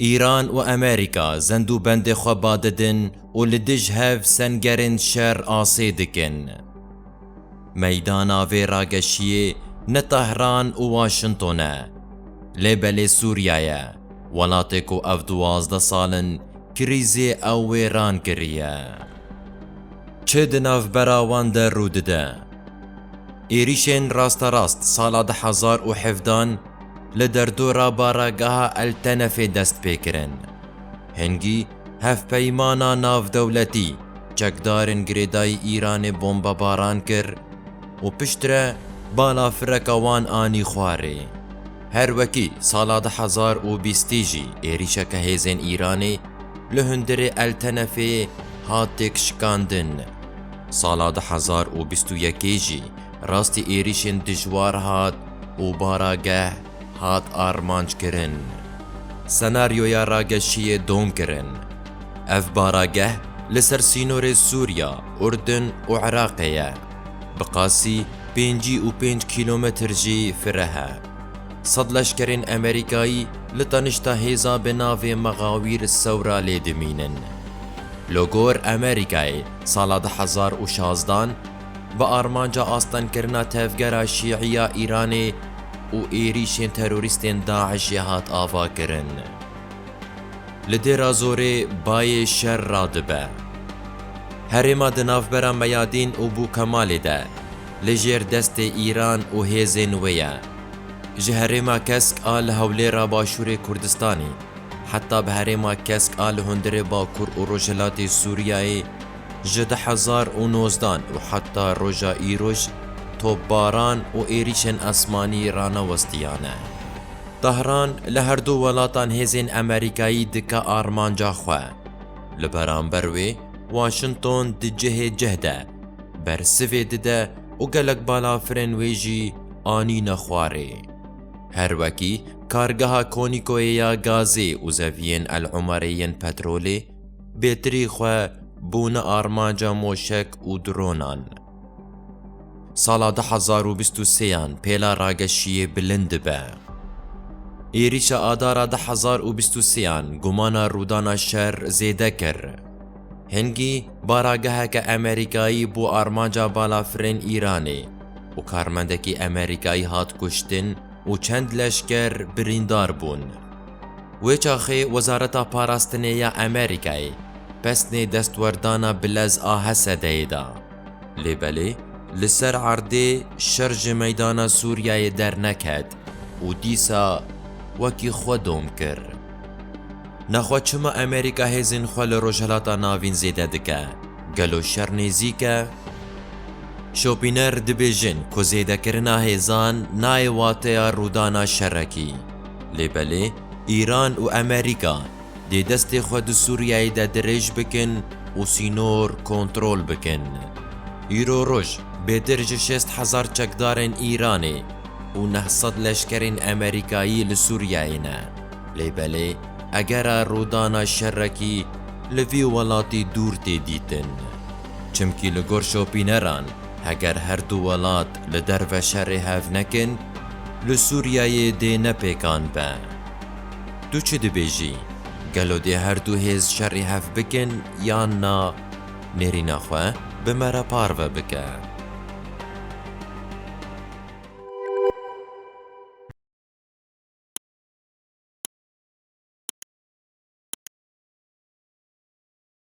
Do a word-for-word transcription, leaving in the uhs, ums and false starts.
Îran û Amerîka zend û bendê xwe badidin û li dij hev sengerên şer asê dikin. Meydana vê rageşiyê ne Tehran û Washington e, lê belê Sûriye ye, welatê ku ev duwazdeh sal in krîzê ew wêran kiriye. Çi di navbera wan de rû dide? Êrîşên rasterast sala du hezar û hevdan li derdora barageha El Tenefê dest pê kirin. Hingî hevpeymana navdewletî çekdarên girêdayî Îranê bombebaran kir û piştre balafireka wan anî xwarê. Her wekî sala du hezar û bîstî jî êrîşeke hêzên Îranê li hundirê El Tenefê hat têkşikandin. Sala du hezar û bîst û yekê jî rastî êrîşên dijwar hat û barageh hat armanc kirin. Senaryoya rageşiyê dom kirin. Ev barageh li ser sînorê Sûriya, Urdun û Iraqê ye. Bi qasî pêncî û pênc kîlometr jî fireh e. Sed leşkerên Amerîkayî li tenişta hêza bi navê Mexawîr Sewra lê dimînin. Li gor Amerîkayê sala du hezar û şazdan bi armanca astenkirina tevgera şîî ya Îranê û êrîşên terorîstên DAIŞê hat avakirin. Li Dêra Zorê bayê şer radibe. Herêma di navbera Meyadîn û Bûkemalê de li jêr destê Îran û hêzên wê ye. Ji herêma Kesk a li hewlêra başûrê Kurdistanê heta bi herêma Kesk a li hundirê bakur û rojhilatê Sûriyeyê ji du hezar û nozdan û heta roja îroj topbaran û êrîşên esmanî ranewestiyane. Tehran li her du welatan hêzên Amerîkayî dike armanca xwe. Li beramber wê, Washington di cihê cih de bersivê dide û gelek balafirên wê jî anîne xwarê. Her wekî kargeha Konîkoyê ya gazê û zeviyên El Umerê yên petrolê bêtirî xwe bûne armanca moşek û dronan. Sala du hezar û bîst û sêyan pêla rageşiyê bilind dibe. Êrîşa Adara du hezar û bîst û sêyan gumana rûdana şer zêde kir. Hingî barageheke Amerîkayî bû armanca balafirên Îranê û karmendekî Amerîkayî hat kuştin û çend leşker birîndar bûn. Wê çaxê Wezareta Parastinê ya Amerîkayê pesnê destwerdana bilez a Hesedeyê da. Lê belê li ser erdê şer ji meydana Sûriyeyê derneket û dîsa wekî xwe dom kir. Nexwe çima Amerîka hêzên xwe li Rojhilata Navîn zêde dike? Gelo şer nêzîk e? Şopîner dibêjin ku zêdekirina hêzan nayê wateya rûdana şerekî. Lê belê Îran û Amerîka dê destê xwe di Sûriyeyê de dirêj bikin û sînor kontrol bikin. Îro roj bêtir ji şêst hezar çekdarên Îranê û neh sed leşkerên Amerîkayî li Sûriyeyê ne. Lê belê egera rûdana şerekî li vî welatî dûr tê dîtin. Çimkî li gor şopîneran, heger her du welat li derve şerê hev nekin, li Sûriyeyê dê ne pêkan be. Tu çi dibêjî? Gelo dê her du hêz şerê hev bikin yan na? Nêrîna xwe bi me re parve bike.